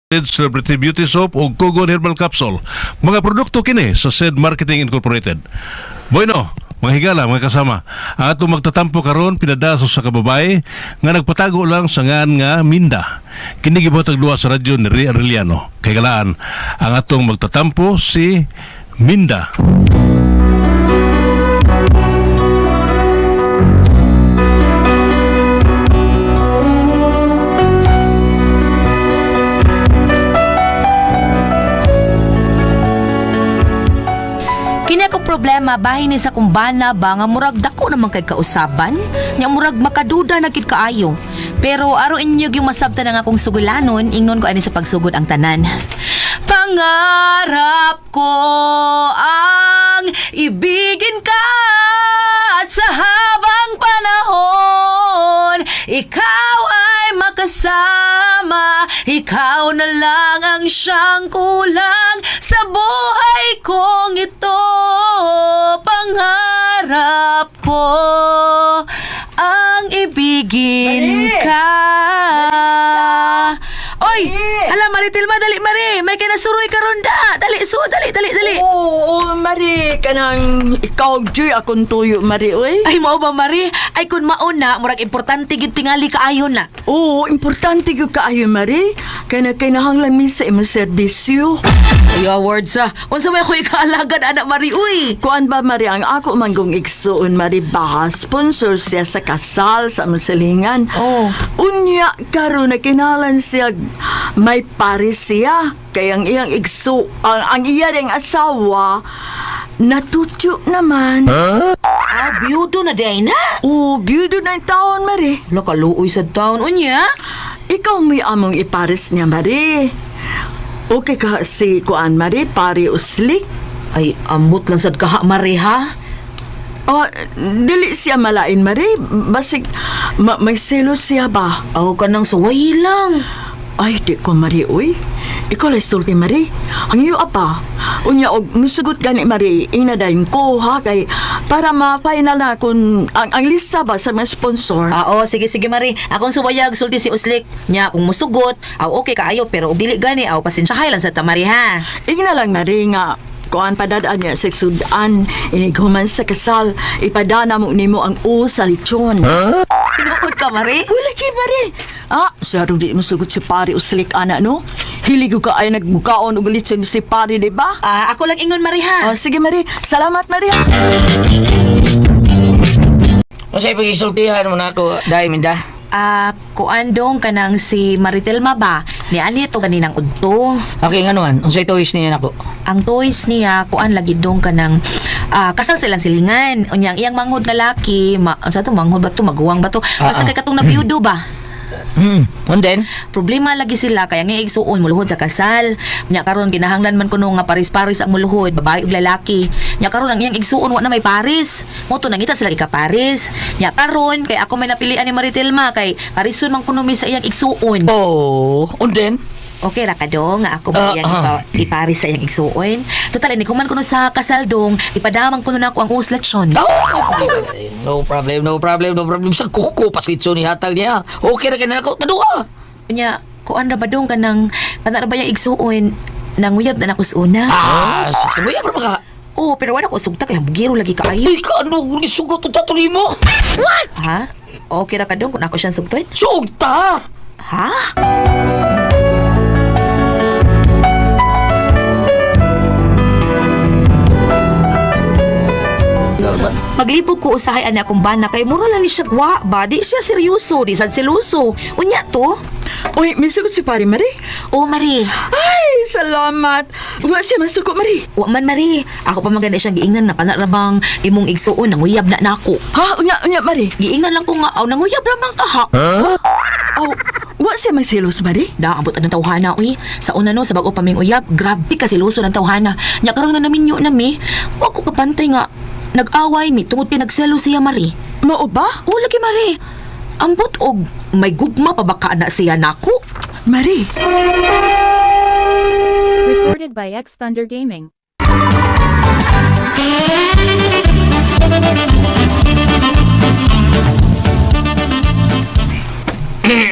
Celebrity Beauty Soap o Kogon Herbal Capsule. Mga produkto kini sa SED Marketing Incorporated. Bueno, mga higala, mga kasama, ang atong magtatampo karon pinada sa usa ka babae nga nagpatago lang sa ngan nga Minda. Kini gibuhatag duwa sa radyo ni Ria Arellano. Kay galaan, ang atong magtatampo si Minda. Kini ako problema bahin ni sa kumbana ba nga murag dako naman kay kausaban nya murag makaduda na gid kaayo. Pero aro inyo yung masabtan ang akong sugulanon, ingnon ko ani sa pagsugod ang tanan. Pangarap ko ang ibigin ka at sa habang panahon ikaw ay makasama, ikaw na lang ang siyang kulang sa buhay kong ito. Pangarap ko ang ibigin Mari! ka. Oy! Mari! Hala, Maritilma, dali, Mari! May kinasuroy karon da! Dali, so, dali, dali, dali! Oo, Mari, kanang ikaw joy akong tuyo, Mari, oy. Ay, mao ba, Mari? Ay, kun mauna, murag importante gyud tingali kaayo na. Oo, importante gyud kaayo, Mari. Kay nagkainahanglan mi sa imong serbisyo. Ay, awards ah. Unsa may ako ikaalagad, anak Mari, uy! Kuan ba, Mari, ang ako manggong igsuon, Mari, ba, sponsor siya sa kasal sa among silingan. Oh. Unya, karon nagkinalan siya, may pare siya. Kay ang iyang igso, ang iya ring asawa, natutyo naman. Ah, biyudo na day na. Oo, biyudo na yung taon, Mari. Wala, kaluoy sa taon. Unya? Ikaw may among ipares niya, Mari. Okay ka si Kuan, Mari, pare uslik. Ay, ambot lang sad kaha, Mari, ha? Oh, dili siya malain, Mari. Basig, may selos siya ba? Aw, kanang suway lang. Ay, di ko, Mari, uy. Ikaw lang sulti, Mari. Ang iyo apa. Unya, og musugot gani, Mari, inadayon ko, ha? Kay, para ma-final na kung ang lista ba sa mga sponsor. Ah, oo, sige, sige, Mari. Akong suwayag, sulti si Uslik. Nya, kung musugot, aw, okay kaayo, pero og dili gani, aw, pasensyahay lang sa tamari, ha? Ingna lang Mari nga kuan padadaan niya sa sudan inighuman sa kasal ipadana mo nimo ang u sa lechon. Tinuod ka, Mari? Wala kay Mari. Ah, sarong di mo sugot si pare uslik ana no. Hilig ko ka ay nagmukaon og lechon si pare di ba? Ah, ako lang ingon, Mari, ha? Oh, sige Mari, salamat Mari. Ha. O sa ipagisultihan mo na ako, dahil minda. Ah, kuan dong kanang si Maritelma ba? Ni ani to ganinang udto. Okay, nga naman. Unsay toys niya nako. Ang toys niya kuan lagi dong kanang kasal silang silingan. Unya ang iyang manghod nga laki, ma, sa to manghod ba to, maguwang ba to? Basta kay katong nabiyudo ba? And then, Problema lagi sila kaya nga igsuon muluhod sa kasal. Nya karon kinahanglan man kuno nga paris-paris ang muluhod, babae ug lalaki. Nya karon ang iyang igsuon wa na may paris. Mo to nangita sila ikaparis. Nya karon kay ako may napilian ni Maritelma kay parison man kuno mi sa iyang igsuon. Oh, and then, Okay ra ka dong, nga ako ba iyang iparis sa iyang igsuon. Total ini kuman kuno sa kasal dong, ipadamang kuno nako ang usletsyon. no, no problem, no problem, no problem. Sa kuko, paslitso ni hatag niya. Okay ra kay na nako, kadua. Unya, kuan ra ba dong kanang pana ra ba iyang igsuon nanguyab na nako sa una. Ah, sa kuya pa ka. Oh, pero wala ko sugta kay hambugiro lagi kaayo. Uy, ka, ano, sugot ang tato nimo. Ha? Okay ra ka dong kung ako siyang sugtoy? Sugta! Ha? Maglibog ko usahay ani akong bana kay mura lang ni siya gwa ba di siya seryoso di sad seloso unya to. Uy, misugot si pare Mari. Oh, Mari. Ay, salamat. Wa siya masuko Mari. Wa man, Mari, ako pa maganda siyang giingnan na kana ra bang imong igsuon nanguyab na nako. Ha, unya unya Mari. Giingnan lang ko nga aw nanguyab ra man ka ha. Aw, wa siya magselos Mari. Da, ambot ang tawhana, uy. Sa una no, sa bago pa ming uyab, grabe ka siluso ng tawhana. Nya karon na naminyo na mi, wa ko kapantay nga nag-away mi tungod kay nagselo siya Mari. Mao ba? O lagi Mari. Ambot og may gugma pa baka na siya nako. Mari. Recorded by X Thunder Gaming.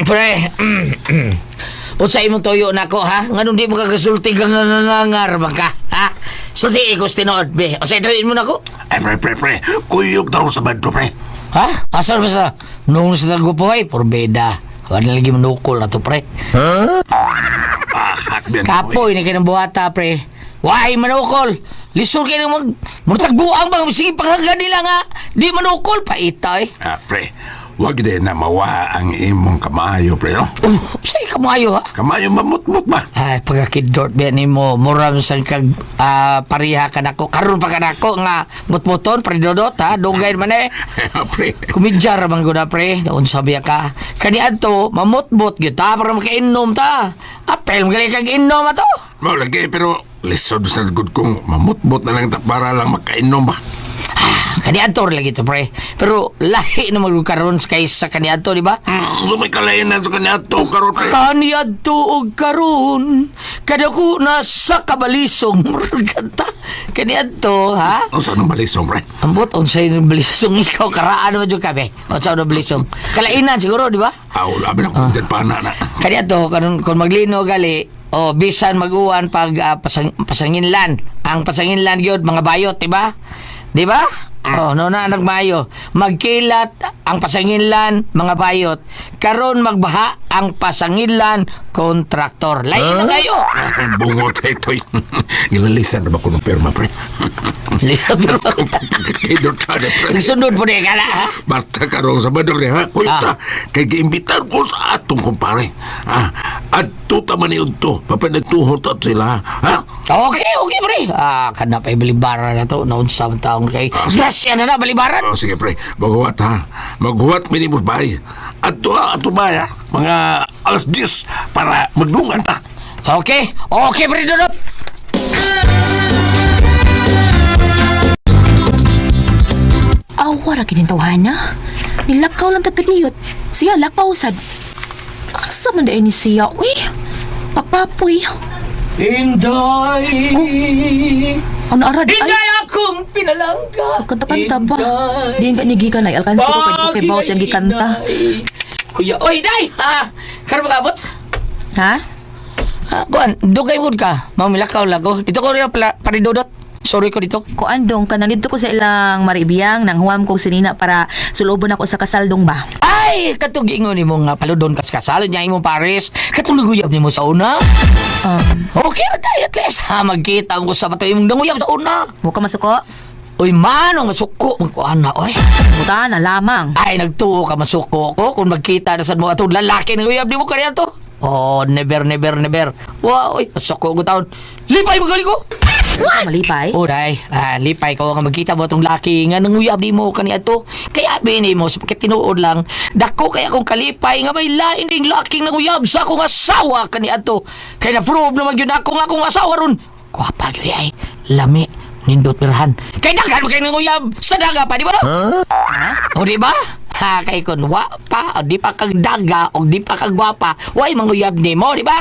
Pre, Unsa imong tuyo nako ha? Nganong di mo kagasulti ka nga ngangar man ka, ha? Sulti ko sa tinuod, be. Unsa tuyo mo nako? Ay, pre, pre, pre. Kuyog daw sa bando, pre. Ha? Asa ba sa nung sa tagupoy? Porbeda. Wala lagi manukol na to, pre. Ah, hakbiyan. Kapoy na kayo ng buhata, pre. Why manukol? Lisod kayo ng mag... Murtagbuang ba? Sige, panghaga nila nga. Di manukol, paita eh. Ah, pre. Wag din na mawa ang imong kamayo, pre, no? Oh, sa'yo kamayo, ha? Kamayo mamutmut ba? Ay, pagkakidort ba ni mo, muram sa kag pariha ka nako. Karon pa ka nako nga mutmuton, pridodot, ha? Dugay man eh. Pre. Kumidyar man gud na, pre. Naunsa biya ka. Kani adto, mamutmot gyud ta para makainom ta. Apel mo gali kag inom ato. Mao lagi, pero lisod sa good kong mamutmut na lang ta para lang makainom ba? Kani adto ra lagi to, pre. Pero lahi na magud karon kaysa kani adto, di ba? So may kalain na sa kanya to, karon, pre. Kani adto og karon, kadako na sa kabalisong. Murag kanta. Kani adto, ha? Unsa nang balisong, pre? Ambot unsay nang balisong ikaw karaan man jud kami. Unsa nang balisong? Kalainan siguro, di ba? Aw, labi na kung ah. Pa na na. Kani adto karon kung maglino gali o bisan maguwan pag pasanginlan. Ang pasanginlan gyud mga bayot, di ba? Di ba? Oh, no na nagmayo. Magkilat ang pasanginlan mga bayot. Karon magbaha ang pasanginlan kontraktor. Lain na kayo. Ang bungot ito'y. Gilalisan na ba ko ng pirma, pre? Lisa pero Pagkakidor ta na, pre. Sunod po ni kana ha. Basta karon sa badong ha, kuyta. Ah. Kay giimbitar ko sa atong kumpare. Ah, adto ta man to. Papanagtuhon ta sila, ha? Okay, okay pre. Ah, kana pa balibaran na to. Naunsa man taong kay. Grasya na na balibaran. Oh, sige pre, maghuwat ha. Maghuwat minimum bay. Adto ha, adto bay ha. Mga alas 10 para magdungan ta. Okay. Okay pre Dodot. Awa ra kining tawhana. Nilakaw lang tagkadiyot. Siya lakaw sad. Asa man dai ni siya, uy? Papapoy. Inday. Ano arad ay? Inday akong pinalangka. Kanta-kanta ba? Di nga ni gikan ay alkansi ko kay okay bawas yang gikanta. Kuya, oy, day! Ha? Karon makabot? Ha? Ha, kuan, dugay mo ka. Mamilakaw lang ko. Dito ko rin pala, paridodot. Sorry ko dito. Kuan dong kanang dito ko sa ilang maribiyang nang huwam ko sinina para sulobon ako sa kasaldong ba. Ay, katong giingon nimo nga paludon kas kasal niya imong pares. Katong naguyab nimo sa una. Okay ra day at least ha magkita ang usap ato imong nanguyab sa una. Mo ka masuko? Uy, manong masuko magkuan na oy. Buta na lamang. Ay, nagtuo ka masuko ko kung magkita na sad mo atong lalaki nang uyab nimo kaniadto. Oh, never, never, never. Wow, oy, masuko ko taon. Lipay magaling ko. Malipay. Oh, day. Ah, lipay ko nga magkita mo atong laki nga nanguyab nimo kaniadto. Kaya abi nimo sa tinuod lang, dako kay akong kalipay nga may lain ding laking nanguyab sa akong asawa kaniadto. Kay na-prove naman gyud ako nga akong asawa ron. Gwapa gyud ay. Lami nindot pirhan. Kay daghan man kay nanguyab sa daga pa, di ba? O di ba? Ha, kay kun wa pa, o di pa kag daga, o di pa kag gwapa, way manguyab nimo, di ba?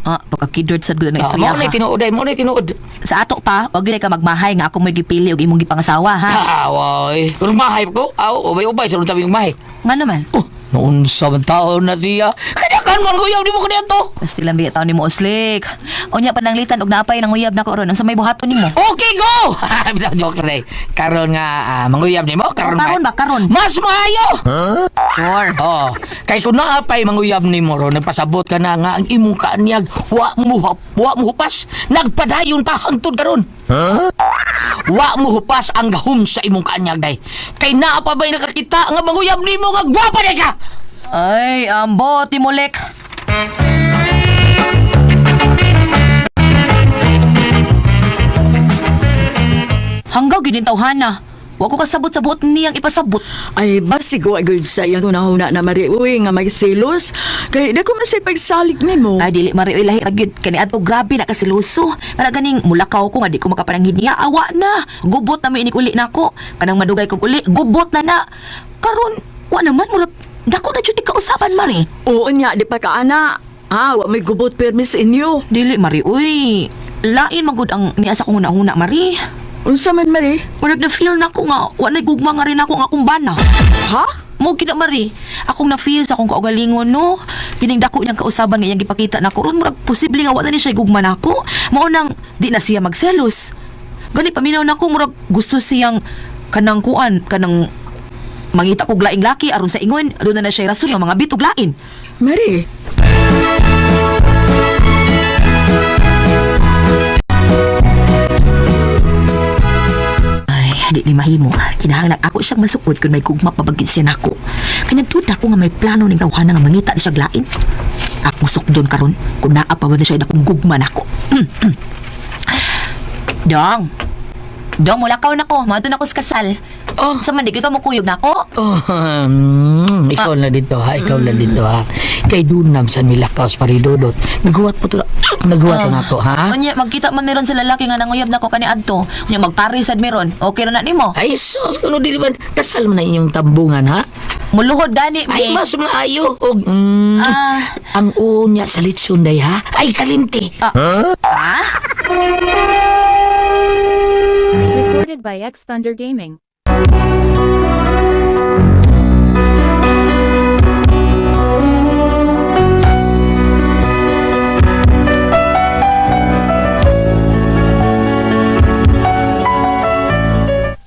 Ah, pagkakidort sad gud na Ah, istorya. mao na ha. tinuod ay, mao na tinuod. Sa ato pa, wag gyud ka magmahay nga ako mo'y gipili og imong gipangasawa ha. Ah, way. Kung mahay ko, aw, ubay-ubay sa tabi mahay. Nga naman. Oh, noon sa taon na siya. Kaya kan man guyab nimo kaniadto. Pastilan biya taon nimo uslik. Unya pananglitan og naapay nang uyab nako ron unsa may buhaton nimo? Okay, go! Bitaw, joke na eh. Karon nga, manguyab nimo, karon Oh, karon ba, karon? Mas maayo! Sure. Oh, kay kun naa pay manguyab nimo ron, nagpasabot ka na nga ang imong kaanyag, wa mo hupas, nagpadayon pa hangtod karon. Wa mo hupas ang gahom sa imong kaanyag day. Kay naa pa ba'y nakakita nga manguyab nimo nga gwapa day ka? Ay, ambot ni Molek. Hanggaw gyud ning tawhana. Wa ko kasabot sa buot niyang ipasabot. Ay, basig wa gud sa iyang hunahuna na Mari, uy, nga may selos. Kay dako man say pagsalig nimo. Ay dili mari oy lahi ra gyud kani adto grabe na kasiluso. Kana ganing mulakaw ko nga di ko makapananghin niya awa na. Gubot na may inig uli nako. Kanang madugay kog uli, gubot na na. Karon wa naman murag dako na jud kausapan mari. Oo niya, di pa ka ana. Ah, wa may gubot permis inyo. Dili mari uy. Lain magud ang niya sa akong hunahuna mari. Unsa man Mari? Murag na feel nako nga wa na gugma nga rin ako nga akong bana. Ha? Mo gina Mari. Akong na-feel sa akong kaugalingon no. Kining dako niyang kausaban nga iyang gipakita nako ron murag posible nga wa na ni siya gugma nako. Mao nang di na siya magselos. Gani paminaw nako murag gusto siyang kanang kuan kanang mangita kog laing laki aron sa ingon doon na na siya rason nga mga bitog lain. Mari, Ay, di ni mahimo. Kinahanglan ako siyang masukod kung may gugma pa bagid siya nako. Kanya duda ko nga may plano ning tawhana nga mangita ni siya lain. Akong sukdon karon kung naa pa ba ni siya dakong gugma nako. Dong. Dong, mulakaw na ko. Maadto na ko sa kasal. Oh. Sa man, di ka mukuyog nako. Oh, ikaw na dito ha, ikaw na dito ha. Kay Dunam sa Milakaos paridodot. Naguwat po to na, naguwat na ako ha. Unya, magkita man meron sa lalaki nga nanguyab nako kani adto. Unya, magparisad meron. Okay ra na nimo. Ay sus, kuno dili ba kasal man na inyong tambungan ha? Muluhod gani, Ay me. mas maayo og Ah. ang unya sa litson day ha. Ay kalimti. Ah? Recorded by X Thunder Gaming.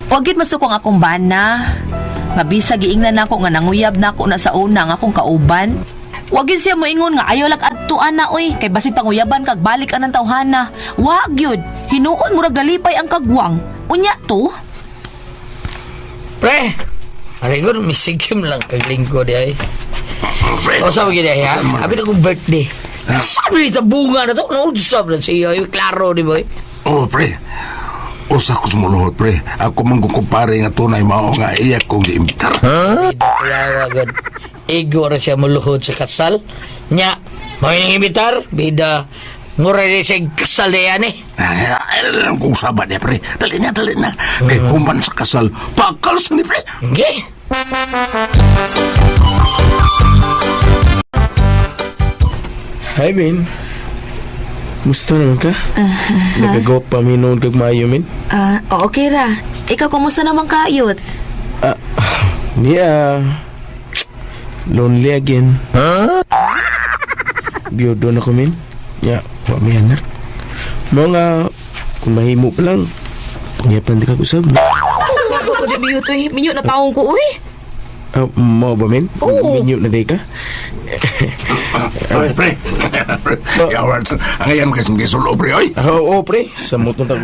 Wag gyud masuko ang akong bana. Nga bisa giingnan nako nga nanguyab nako na sa una nga akong kauban. Wag gyud siya moingon nga ayaw lag adto ana oy kay basin panguyaban kag balik anang tawhana. Wag gyud. Hinuon murag nalipay ang kagwang. Unya to. Pre, Arigon, misigim lang kag lingkod di ay. Pre, O sa gid ay ha. Saan man? Abi na kong birthday. Saan ni sa bunga na to? No, usab na siya. Ay, klaro di ba? Oh, pre. Usa ko sumuluhod, pre. Ako man kung kumpare nga tunay mao nga iya kong giimbitar. Kaya gud. Igo ra siya muluhod sa kasal. Nya, mo ning imbitar, bida mura ni siya kasal na yan eh. Ay, ay lang kung sabat niya, pre. Dali na, dali na. Kay human sa kasal, pakal sa ni, pre. Okay. Hi, Min. Musta naman ka? Nagagawa pa mi noon kag maayo, Min. Ah, okay ra. Ikaw kumusta naman kayot? Ah, niya. Lonely again. Huh? Biyudo na ko, Min. Ya, wa mi anak. Mga, kung mahimo pa lang, pangyapan di ka usab. Ako di miyo to eh. Miyo na taong ko oy. Ah, mo ba, Min? Oo. Minyo na day ka? Pre, pre. Pre, Yawan, ang ayan kasi gisulo, pre, oy. Ah, oo, pre. Sa mutong tag...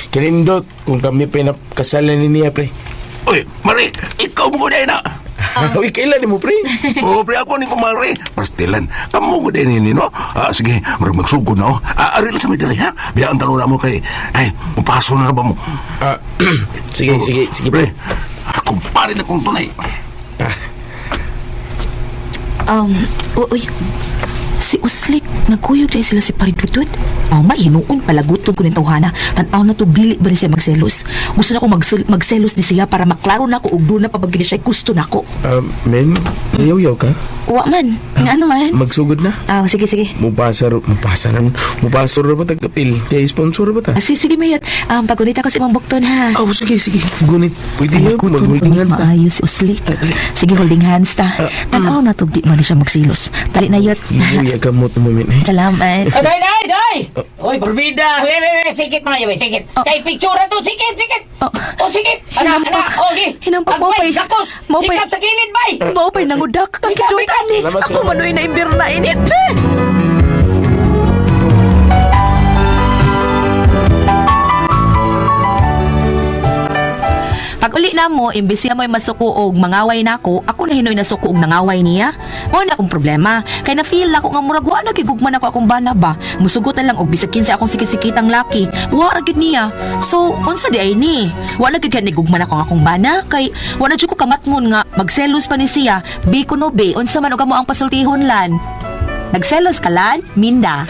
Kanindot, kung kami pinakasalan ni niya, pre. Oy, Mari, ikaw mo ko na. Uy, kailan ni mo, pre? Oh, pre, ako ni kumare. Pastilan, kamo ko din ini, no? Ah, sige, marag magsugod na, oh. Ah, aril sa may dali, ha? Biyaan tanong na mo kay, ay, mupaso na ba mo? Ah, sige, sige, sige, Pre, pre. kumpare na kong tunay. Uy. Si Uslik, nagkuyog dahil sila si Paridudut. Oh, may hinuon palaguton ko ng tawhana. Tanaw na to, dili ba ni siya magselos? Gusto na ko magselos ni siya para maklaro na ko ug doon na pabagin siya gusto na ko. Men, yaw-yaw ka? Wa man. Nga ano man? Magsugod na. Ah, sige, sige. Mupasar, mupasa na, mupasor na ba tagkapil? Kaya sponsor ba ta? Ah, sige, sige, Mayot. Pagunita ko si Mang Bukton, ha? Oh, sige, sige. Gunit, pwede na, mag-holding hands na. Maayos si Uslik. Sige, holding hands ta. Tanaw na to, di man ni siya magselos. Dali na, Yot. Ibuya ka mo tumamin eh. Salamat. Ay, day, day, day! Oy, porbida! We, we, we, sikit mga yawe, sikit! Kay picture na to, sikit, sikit! Oh. Oh, sikit! Ana, Hinampak. ana, okay! Hinampak, Agmay, mopay. Lakos! Mopay. Hikap sa kilid, bay! Mao pa'y nangudak. Ikaw, ikaw. Kakidot, ani. Salamat, Ako salamat. manoy na imbir na init. Pag uli na mo, imbes siya mo'y masuko og mangaway nako, ako na hinoy nasuko og nangaway niya. Mao na akong problema. Kay na feel nako nga murag wa na kay gugma nako akong bana ba. Musugot na lang og bisag kinsa akong sikit-sikitang laki. Wa ra gyud niya. So unsa di ay ni? Wa na gyud kay ni gugma nako ang akong bana kay wa na jud ko kamatngon nga magselos pa ni siya. Bi kuno be, unsa man og kamo ang pasultihon lan? Nagselos ka lan, Minda.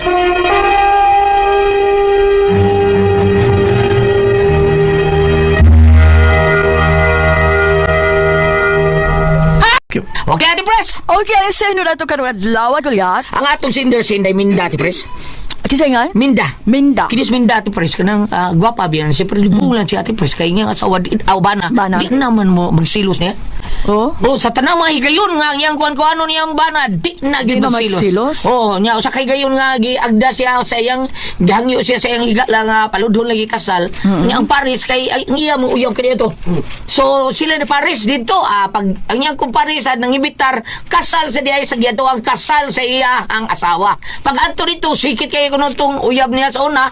Okay, Ate Pres! Okay, sino na to karong adlaw, Goliath? Ang atong sinder sinday Minda, Ate Pres. Kasi nga? Minda. Minda. Kinis Minda, Ate Pres, kanang gwapa biyan. Siyempre, libong lang si Ate Pres. Kaya nga asawa, di, aw, bana. Bana. Di naman mo magsilos niya. Oh? Oh, sa tanang mga higayon nga ang iyang kuan-kuano niyang bana di na Di gyud na magsilos. magsilos? Oh, nya usa kay higayon nga giagda siya sa iyang gihangyo siya sa iyang higala nga paludhon lagi kasal. Nya ang Paris kay ang iya mo uyab kaniya to. So sila ni Paris dito pag ang iyang kumparis nang ibitar kasal sa diay sa giadto ang kasal sa iya ang asawa. Pag adto dito sikit kay kuno tong uyab niya sa una,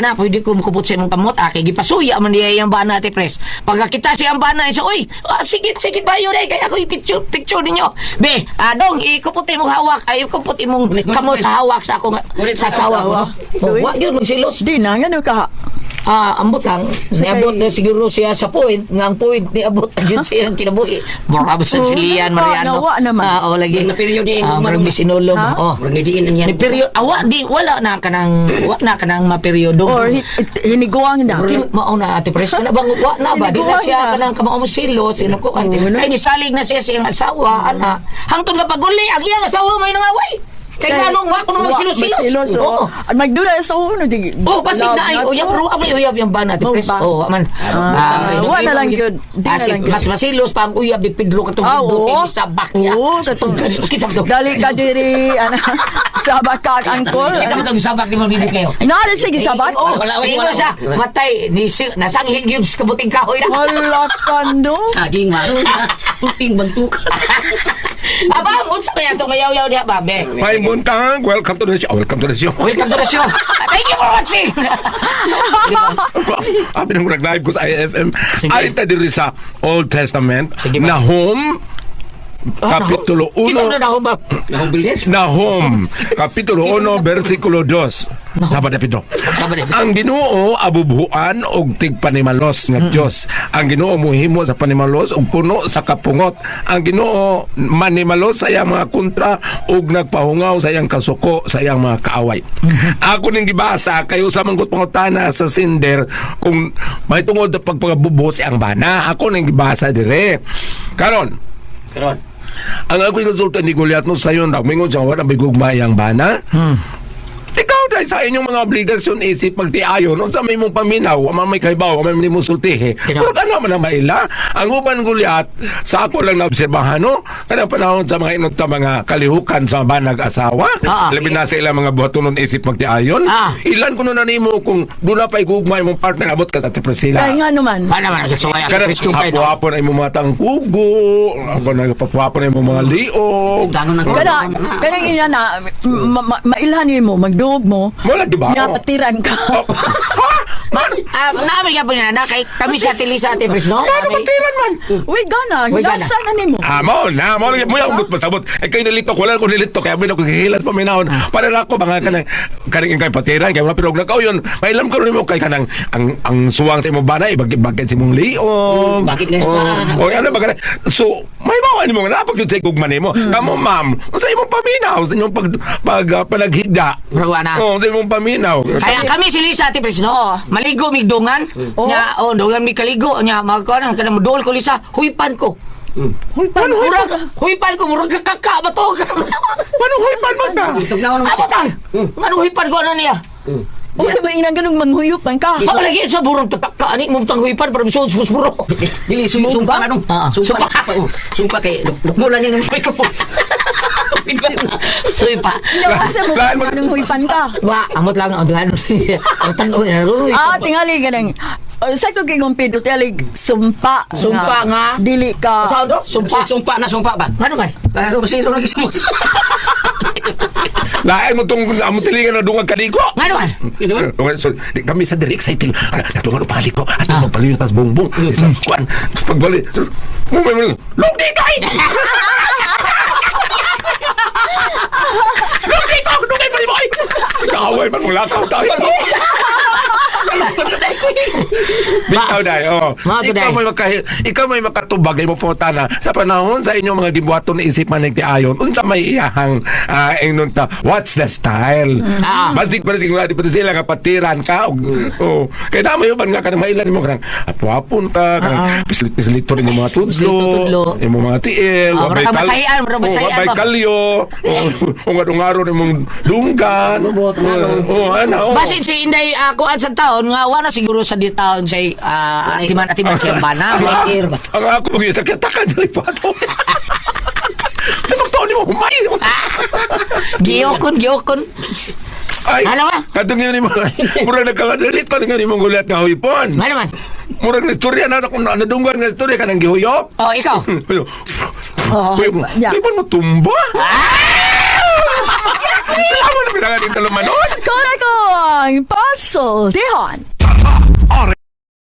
na pwede ko mukupot sa imong kamot kay gipasuya man diay ang bana ate pres. Pagkakita siya ang bana siya, oy, sikit sikit ba yun eh kay ako i-picture picture ninyo. Be, dong ikupot imong hawak, ay ikupot imong kamot sa hawak sa ako sa asawa ko. Oh, wa yun magsilos. Di na, ngano ka? Ambot lang. Niabot na siguro siya sa point. Nga ang point, niabot na yun siya ang kinabuhi. Mura ba sa Oo, Silian, nawa, Mariano? nawa naman. Oo, lagi. Murag na period eh, Murag bisinulog. Ha? Oh. Murag nidiin na niya. Ni period, awa, di, wala na kanang, wa na kanang maperyodo. Or hiniguang na. Mao na ate Pres, kana bang wa na ba di na Hiniguang siya na. kanang kamao mo silo sino ko kay nisalig na siya sa iyang asawa ana hangtod nga paguli ang iyang asawa may nangaway kay nganong wa kuno Wa, magsilos-silos. magsilos, Oo. oo. At magdula sa uno. Di, Oh, basig na ay love uyab to. ro ang may uyab yung bana ate Mao Pres. ba? Oh, man. Wa na lang gyud. Di na Si, lang gyud. mas masilos pa ang uyab ni Pedro katong Ah, Pedro oo. kay sa bakya. Oo, katong- Kinsa ba to? Dali ka diri, ana, sabak ka, angkol. Kinsa ba tong gisabak ni mo dili kayo? Nala siya gisabak? Oh, Wala, wala, ingon wala. siya, matay ni nasanghig yun sa kabuting kahoy na. Wala ka, no? Saging maroon. Puting bantukan. Aba, unsa kaya itong mayaw-yaw niya, babe? May buntag, welcome to the show. Welcome to the show. Welcome to the show. Thank you for watching. Abi nang nag-live ko sa IFM. Sige. Arita diri sa Old Testament, Sige ba? Nahum, Kapitulo 1. Kinsa na nahom ba? Nahum, Kapitulo 1, versikulo 2. Sabad na pito. Sabad na pito. Ang Ginoo abubuan og tigpanimalos nga Dios. Ang Ginoo muhimo sa panimalos og puno sa kapungot. Ang Ginoo manimalos sa iyang mga kontra ug nagpahungaw sa iyang kasuko sa iyang mga kaaway. Ako ning gibasa kayo sa manggut pangutana sa Sinder kung may tungod sa pagpagabubo sa iyang bana. Ako ning gibasa dire. Karon, Karon. ang ako'y konsulta ni Goliath no sayon mingon siya wala may gugma iyang bana. Ikaw dahil sa inyong mga obligasyon isip pagtiayon unsa may mong paminaw, wa man may kaibaw, wa man may mong sultihi. Tinaw. Pero kana man ang maila. Ang uban Goliath sa ako lang naobserbahan no, kanang panahon sa mga inot mga kalihukan sa banag asawa, labi na sa ilang mga buhatonon isip magtiayon. Ilan kuno na nimo kung duna pa'y gugma imong partner abot ka sa Ate Priscilla. Kaya nga naman. Wala man ang Kanang Kristo kay no. hapon ay imong mga tangkugo, hapon ay papuhapon ay imong mga liog. Tangon ng Kana, kanang ina na, mailhan mo, magduog mo. Wala, di ba? Nga, patiran ka. Oh. Ha? Man, Naami gyapon na na kay kami sa Ate Lisa Ate Pres no. ano patiran man? Uy, gana, Uy, gana. hilasa na nimo. Mo na, mo na, mo yung pasabot. Eh kayo nilito, wala ko nilito, kaya mo ko hilas paminahon. Para na ako mga kanang kanang kay patiran, kay wala pero nakaw yun. Mailam ko nimo kay kanang ang suwang sa imong bana, ibag sa imong liog. Bakit nga Oh, oh, ano ba kanang So, may bawa nimo nga napag jud sa gugma nimo. Kamo ma'am, unsa imong paminaw sa inyong pag pag panaghida? Murag wa na. Oh, sa imong paminaw. Kaya kami si Lisa Ate Pres no. Maligo migdungan. Nya oh dungan mi kaligo nya magkuan kanang moduol ko Lisa, huypan ko. Uy, paano? Murag huypan ko murag kaka ba to? Paano huypan man ka? Itog na ako Abot ang. Ngano huypan ko ano niya? Uy, ba inang ganung manghuyop man ka? Ako lagi sa burong tatak ka ani mong tanghuipan para misuod sa buro. Dili sumpa na dong. Ah, Sumpa. sumpa. Oh, Sumpa kay dukmo lang yung microphone. Suypa. Nya, kasi mo, Lahan mo- anong huypan ka? Wa, amot lang ang ngano. Ang tan-o na ruruy. Tingali ganang. Sakto kay kong Pedro, tingali sumpa. Sumpa nga. Dili ka. Sa do? Sumpa. Sumpa na sumpa ba? Ngano man? Pero masiro lagi sa mo. Lain mo tong among tilingan na dungag kaliko. Ngano man? Okay, so, di, kami sa diri excited. Ano, natungan pa kaliko. At ah. magpaliyo tas bongbong. Sa kuan. Pagbali. Mo mo lugdi kay. Lugdi ko, dugay pa mo. Kaaway man mo lakaw tayo. Bitaw dai, oh. Mga to, Ikaw day. may maka ikaw may makatubag imo pangutana sa panahon sa inyong mga gibuhaton ni isip man nagtiayon unsa may iyahang ingnon ta what's the style? Basig basig wala di pa sila nga patiran ka og oh. Kay damo uban nga kanang mailan nimo kanang apo-apon ka kanang pislit-pislito rin imong mga tudlo, Pislito-tudlo. imong mga tiil, Ah, wa murag may ka masahian, murag oh, wa masahian may ba? kalyo, oh, ungarungaron imong dunggan. Oh, ana, oh. Basin si Inday kuan sa taon nga wala siguro sa di taon say atiman atiman siya bana. Walay air ba? Ang ako magkita-kitakan sa lipato. Sa magtaon ni mo humay. Giyokon, giyokon. Ay, Ano ba? Katong yun ni mo. Murag nagkakadalit pa nga ni mong gulat nga huypon. Ano man? Murag na istorya na kung nadunggan nga istorya ka ng gihuyop. Oh, ikaw. Oh, Huypon, yeah. huypon mo tumba? Tama na pinangaling talumanon. Kung ako ang pasultihan. R